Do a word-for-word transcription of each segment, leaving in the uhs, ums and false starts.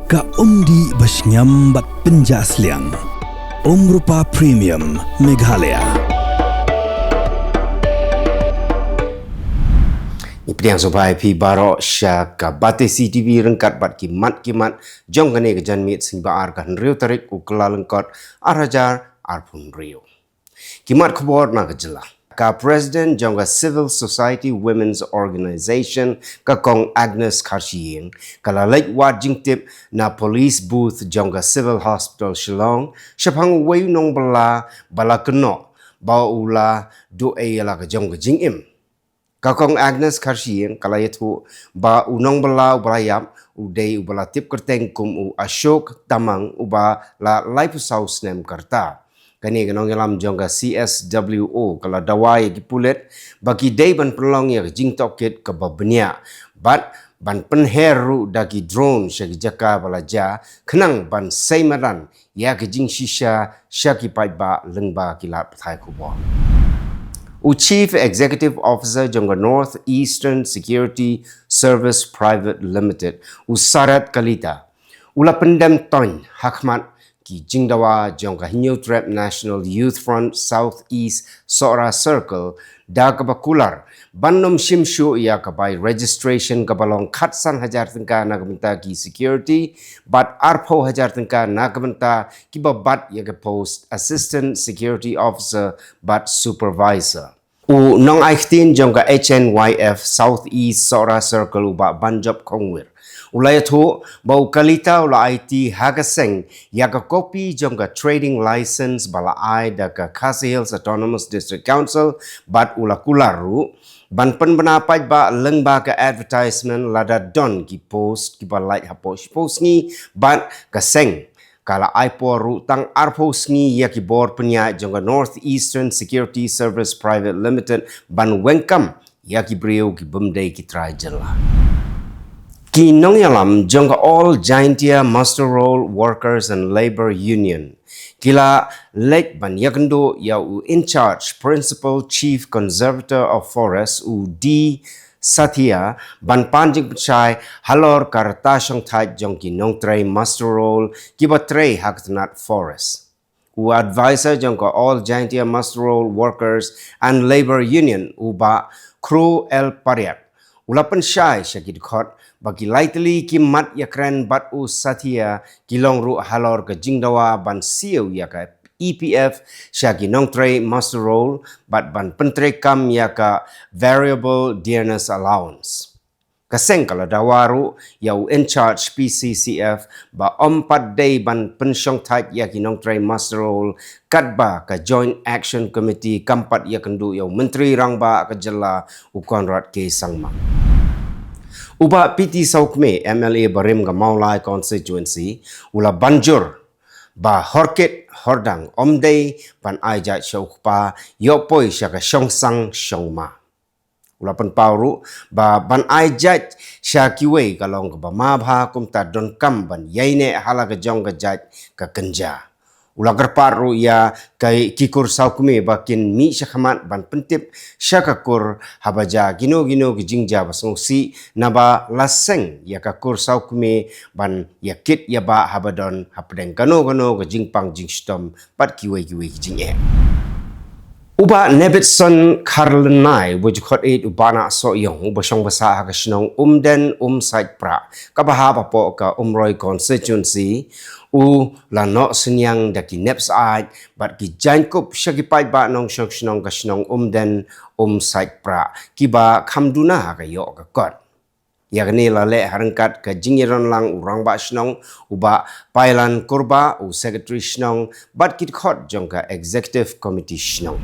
Ka umdih ba shngiam bad pynjah sliang. Umrupa Premium Meghalaya. Ngi pdiang sngewbha ïa phi baroh sha ka Batesi TV ryngkat bad ki mat ki mat jong kane ka janmiet, sngi ba ar ka hynriew tarik u Kyllalyngkot ar hajar arphew hynriew. Ki mat khubor na ka jylla. Ka President jong ka Civil Society Women's Organization, ka Kong Agnes Kharshiing, ka la leit wad jingtip na police booth jong ka Civil Hospital Shillong shaphang uwei u nongbylla ba la kynnoh ba u la duh ei ïa la ka jong ka jingim. Ka Kong Agnes Kharshiing ka la ïathuh ba u nongbylla uba la ïap u dei uba la tip kyrteng kum u Ashok Tamang, uba la laiphew saw snem ka rta. Kane ka nongïalam jong ka C S W O ka la dawa ïa ki pulit ba ki dei ban pynlong ïa ka jingtohkit kaba bniah bad ban pynher ruh da ki drone sha ki jaka ba la jia, khnang ban sei madan ïa ka jingshisha sha ki paidbah lyngba ki lad pathai khubor. U Chief Executive Officer jong ka North Eastern Security Service Private Limited, u Sarat Kalita, u la pyndem toiñ ha khmat ki jingdawa jong ka Hynñiewtrep National Youth Front South East Sohra Circle da kaba kular ban ym shim shuh ïa ka bai registration kaba long khatsan hajar tyngka na ka bynta ki security bad arphew hajar tyngka na ka bynta kiba bat ïa ka post Assistant Security Officer bad Supervisor. U nongai ktien jong ka H N Y F South East Sohra Circle, u Bah Banjop Khongwir, u la ïathuh ba u Kalita u la aiti ha ka seng ïa ka kopi jong ka trading license ba la ai da ka Khasi Hills Autonomous District Council bad u la kular ruh ban pynbna paidbah lyngba ka advertisement lada don ki post kiba lait hapoh shiphew sngi bad ka seng ka la ai por ruh tang arphew sngi ïa ki bor pynïaid jong ka North Eastern Security Service Private Limited ban weng kam ïa ki briew ki bym dei ki trai jylla. Ki nongïalam jong ka All Jaintia Muster Roll Workers and Labour Union ki la leit ban ïakynduh ïa u in charge Principal Chief Conservator of Forest, u D Sathya, ban pan jingpynshai halor ka rta shongthait jong ki nongtrei muster roll kiba trei ha ka tnat forest. U advisor jong ka All Jaintia Muster Roll Workers and Labour Union, u Bah Kru L Pariat, u la pynshai sha ki dkhot ba ki lai tylli ki mat ïakren bad u Sathya ki long ruh halor ka jingdawa ban siew ïa ka E P F sha ki nongtrei muster roll bad ban pyntreikam ïa ka variable dearness allowance. Ka seng ka la dawa ruh ïa u in charge P C C F ba ym pat dei ban pynshongthait ïa ki nongtrei muster roll katba ka Joint Action Committee kam pat ïakynduh ïa u Myntri Rangbah ka jylla, u Conrad K Sangma. U Bah P T Sawkmie, M L A barim ka Mawlai Constituency, u la banjur ba horkit hordang ym dei ban ai jait sha u kpa, ïoh poi sha ka shongsang shongma. U la pynpaw ruh ba ban ai jait sha kiwei ka long kaba ma bha, kumta donkam ban ïaineh ha la ka jong ka jait ka kynja. U la kyrpad ruh ïa ki kur sawkmie ba kin mih sha khmat ban pyntip sha ka kur haba jia kino kino ki jingjia ba sngewsih, naba la seng ïa ka kur sawkmie ban ïakit ïabah haba don hapdeng kano kano ka jingpang jingshitom bad kiwei kiwei ki jingeh. U Bah Nebitson Kharlynai, uba ju khot ïeit u Bah Nah Sohiong, uba shong basa ha ka shnong Umden Umsaitpra, kaba hap hapoh ka Umroi Constituency, u la noh synñiang da ki nep syaid bad ki jaiñkup sha ki paidbah nongshong shnong ka shnong Umden Umsaitpra kiba kham duna ha ka ïoh ka kot. Ïa kane la leh ha ryngkat ka jingïadonlang u Rangbah Shnong, u Bah Pailan Kurbah, u Secretary Shnong bad ki dkhot jong ka Executive Committee Shnong.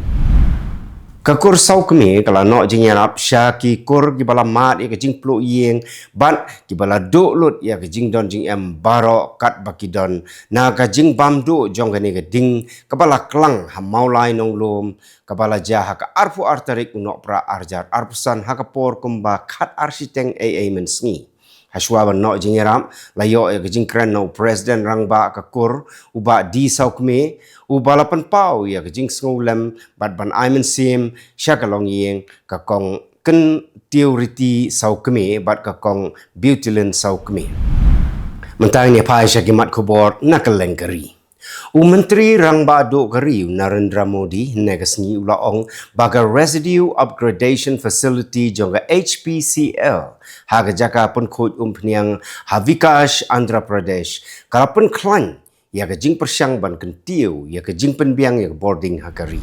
Ka kur sawkmie ka la noh jingïarap sha ki kur kiba la mad ïa ka jingpluh ïing bad kiba la duh lut ïa ka jingdon jingem baroh katba ki don na ka jingbam duh jong kane ka ding kaba la klang ha Mawlai Nonglum, kaba la jia ha ka arphew ar tarik u Nohprah ar hajar arphew san ha ka por kumba khat ar shiteng eiei mynsngi. Hashwa ban noh jingïarap, la ïoh ïa ka jingkren na u President Rangbah ka kur, u Bah D Sawkmie, uba la pynpaw ïa ka jingsngewlem bad ban ai mynsiem sha ka longïing, ka Kong Kyntiew Riti Sawkmie bad ka Kong Beautylin Sawkmie. Mynta ngin ïa phai sha ki mat khubor na kylleng ka ri. U Myntri Rangbah Duh ka ri u Narendra Modi hynne ka sngi u la ong ba ka Residue Upgradation Facility jong ka H P C L ha ka jaka pynkhuid umphniang ha Vikash, Andhra Pradesh, ka la pynkhlaiñ ïa ka jingpyrshang ban kyntiew ïa ka jingpynbiang ïa ka bording ha ka ri.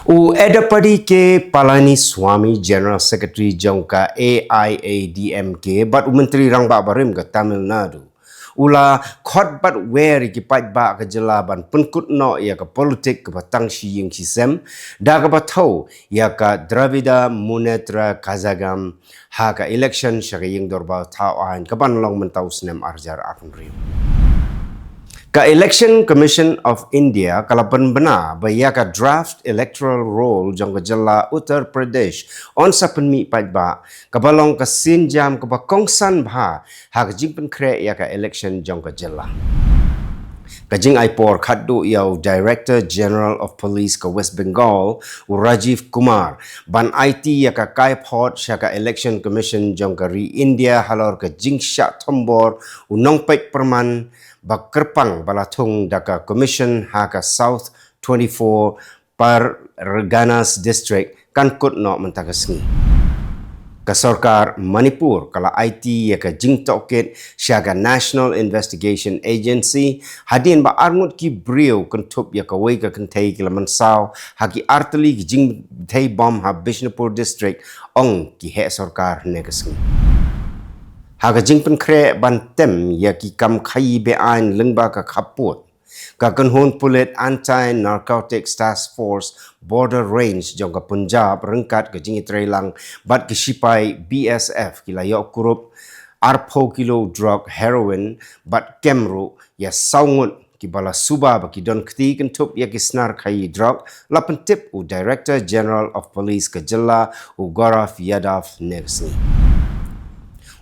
U Edappadi K Palaniswami, General Secretary jong ka A I A D M K bad u Myntri Rangbah barim ka Tamil Nadu, u la khot bad wer ïa ki paidbah ka jylla ban pynkut noh ïa ka politik kaba tang shi ïing shi sem da kaba thew ïa ka Dravida Munnetra Kazhagam ha ka election sha ka ïing dorbar thaw aiñ kaban long mynta u snem ar hajar arphew hynriew. Ka Election Commission of India ka la pynbna ba ïa ka draft electoral roll jong ka jylla Uttar Pradesh yn sa pynmih paidbah, kaba long ka sienjam kaba kongsan bha ha ka jingpynkhreh ïa ka election jong ka jylla. Ka jingai por khatduh ïa u Director General of Police ka West Bengal, u Rajiv Kumar, ban aiti ïa ka kaiphod sha ka Election Commission jong ka ri India halor ka jingshah thombor u nongpeit pyrman ba kyrpang ba la thung da ka Commission ha ka South twenty-four Parganas District kan kut noh mynta ka sngi. Ka sorkar Manipur ka la aiti ïa ka jingtohkit sha ka National Investigation Agency hadien ba arngut ki briew kynthup ïa kawei ka kynthei ki la mynsaw ha ki artylli ki jingthei bom ha Bishnupur District, ong ki heh sorkar hynne ka sngi. Ha ka jingpynkhreh ban tem ïa ki kam khaïi be-aiñ lyngba ka khappud, ka kynhun pulit Anti Narcotics Task Force Border Range jong ka Punjab ryngkat ka jingïatreilang bad ka shipai B S F ki la ïoh kurup arphew kilo drug heroin bad kem ruh ïa saw ngut kiba la suba ba ki don kti kynthup ïa ki snar khaïi drug, la pyntip u Director General of Police ka jylla, u Gaurav Yadav, hynne ka sngi.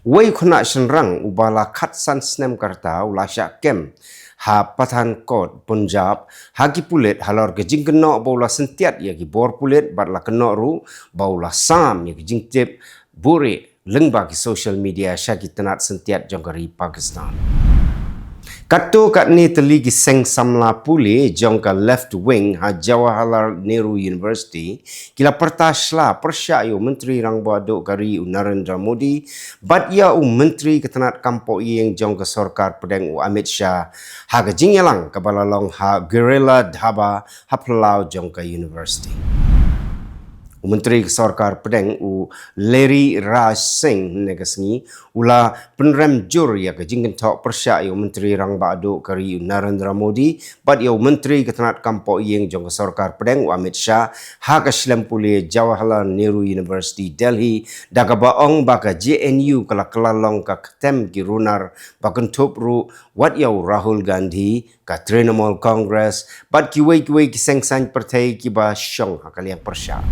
Wei u khynnah shynrang uba la khatsan snem ka rta u la shah kem ha Pathankot, Punjab, ha ki pulit halor ka jingkynnoh ba u la syntiat ïa ki bor pulit bad la kynnoh ruh ba u la sam ïa ka jingtip buhrieh lyngba ki social media sha ki tnat syntiat jong ka ri Pakistan. Katto katne tylli ki seng samla pule jong ka left wing ha Jawaharlal Nehru University ki la pyrta shla pyrshah ïa u Myntri Rangbah Duh ka ri u Narendra Modi bad ïa u Myntri ka tnat kam pohïing jong ka sorkar pdeng u Amit Shah ha ka jingïalang kaba la long ha Guerrilla Dhaba ha phyllaw jong ka university. U Myntri ka sorkar pdeng u Larry Raj Singh hynne ka sngi u la pynrem jur ïa ka jingkynthoh pyrshah ïa u Myntri Rangbah Duh ka ri u Narendra Modi bad ïa u Myntri ka tnat kam pohïing jong ka sorkar pdeng u Amit Shah ha ka shlem pule Jawaharlal Nehru University, Delhi, da kaba ong ba ka J N U ka la kylla long ka ktem ki runar ba kynthup ruh wat ïa u Rahul Gandhi, ka Trinamool Congress bad kiwei kiwei ki seng saiñ pyrthei kiba shong ha ka liang pyrshah.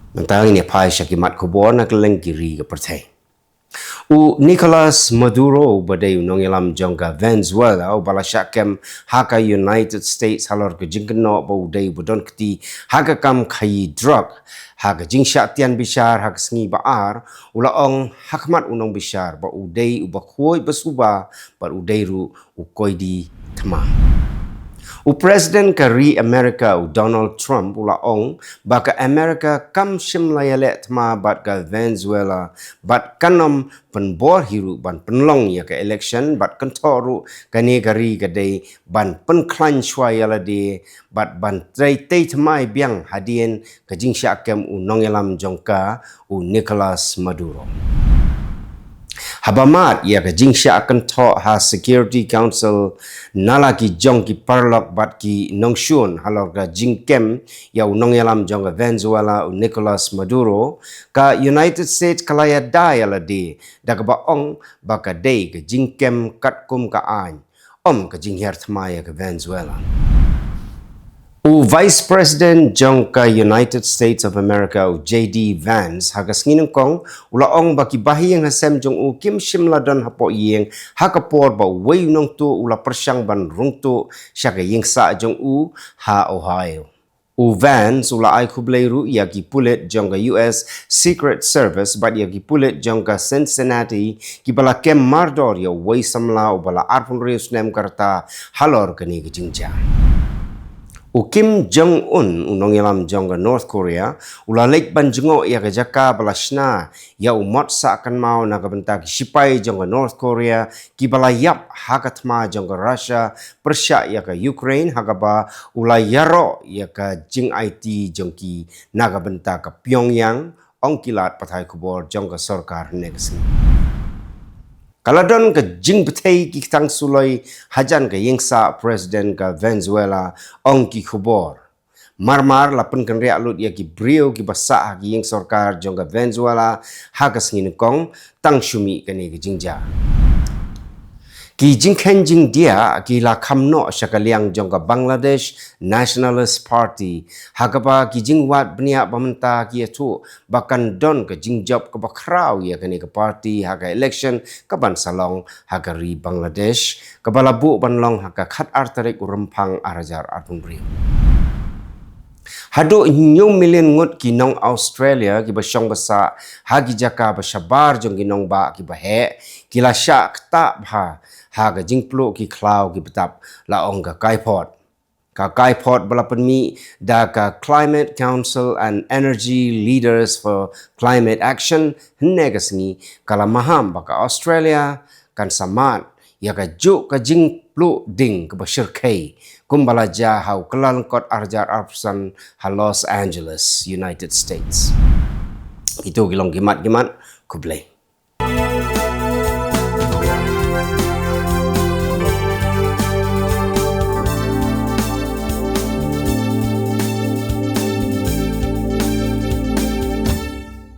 Mynta ngin ïa phai sha ki mat khubor na kylleng ki ri ka pyrthei. U Nicolas Maduro uba dei u nongïalam jong ka Venezuela uba la shah kem ha ka United States halor ka jingkynnoh ba u dei uba don kti ha ka kam khaïi drug, ha ka jingshah tian bishar ha ka sngi ba ar, u la ong ha khmat u nongbishar ba u dei uba khuid ba suba bad u dei ruh u koidi thma. U President ka ri America u Donald Trump u la ong ba ka America kam shym la ïaleh thma bad ka Venezuela bad kan ym pynbor hi ruh ban pynlong ïa ka election bad kynthoh ruh kane ka ri ka dei ban pynkhlaiñ shuwa ïa lade bad ban tei tei thymmai biang hadien ka jingshah kem u nongïalam jong ka u Nicolas Maduro. Haba mad ïa ka jingshah kynthoh ha Security Council na la ki jong ki paralok bad ki nongshun halor ka jingkem ïa u nongïalam jong ka Venezuela u Nicolas Maduro, ka United States ka la ïada ïa lade da kaba ong ba ka dei ka jingkem katkum ka aiñ, ym ka jinghiar thma ïa ka Venezuela. U Vice President jong ka United States of America u J D Vance ha ka sngi nyngkong u la ong ba ki bahaïing hasem jong u kim shym la don hapoh ïing ha ka por ba uwei u nongtuh u la pyrshang ban rung tuh sha ka ïing sah jong u ha Ohio. U Vance u la ai khublei ruh ïa ki pulit jong ka U S Secret Service bad ïa ki pulit jong ka Cincinnati kiba la kem mardor ïa uwei samla uba la arphew hynriew snem ka rta halor kane ka jingjia. U Kim Jong Un, u nongïalam jong ka North Korea, u la leit ban jngoh ïa ka jaka ba la shna ïa u mot sah kynmaw na ka bynta ki shipai jong ka North Korea kiba la ïap ha ka thma jong ka Russia pyrshah ïa ka Ukraine, ha kaba u la ïaroh ïa ka jingaiti jong ki na ka bynta ka Pyongyang, ong ki lad pathai khubor jong ka sorkar hynne ka sngi. Ka la don ka jingbthei ki ktang suloi hajan ka ïingsah President ka Venezuela, ong ki khubor. Marmar la pynkynriah lut ïa ki briew kiba sah ha ki ïing sorkar jong ka Venezuela ha ka sngi nyngkong tang shu mih kane ka jingjia. Ki jingkheiñ jingdiah ki la kham noh sha ka liang jong ka Bangladesh Nationalist Party, ha kaba ki jingwad bniah ba mynta ki ïathuh ba kan don ka jingjop kaba khraw ïa kane ka party ha ka election kaban sa long ha ka ri Bangladesh, kaba la buh ban long ha ka khatar tarik u Rymphang ar hajar arphew hynriew. Haduh hynñiew million ngut ki nong Australia kiba shong ba sah ha ki jaka ba shabar jong ki nongbah kiba heh ki la shah ktah bha ha ka jingpluh ki khlaw kiba tap, la ong ka Kaipod. Ka Kaipod ba la pynmih da ka Climate Council and Energy Leaders for Climate Action hynne ka sngi ka la maham ba ka Australia kan sa mad ïa ka juh ka jingpluh ding kaba shyrkhei kumba la jia ha u Kyllalyngkot ar hajar arphew san ha Los Angeles, United States. Ito ki long ki mat ki mat. Khublei.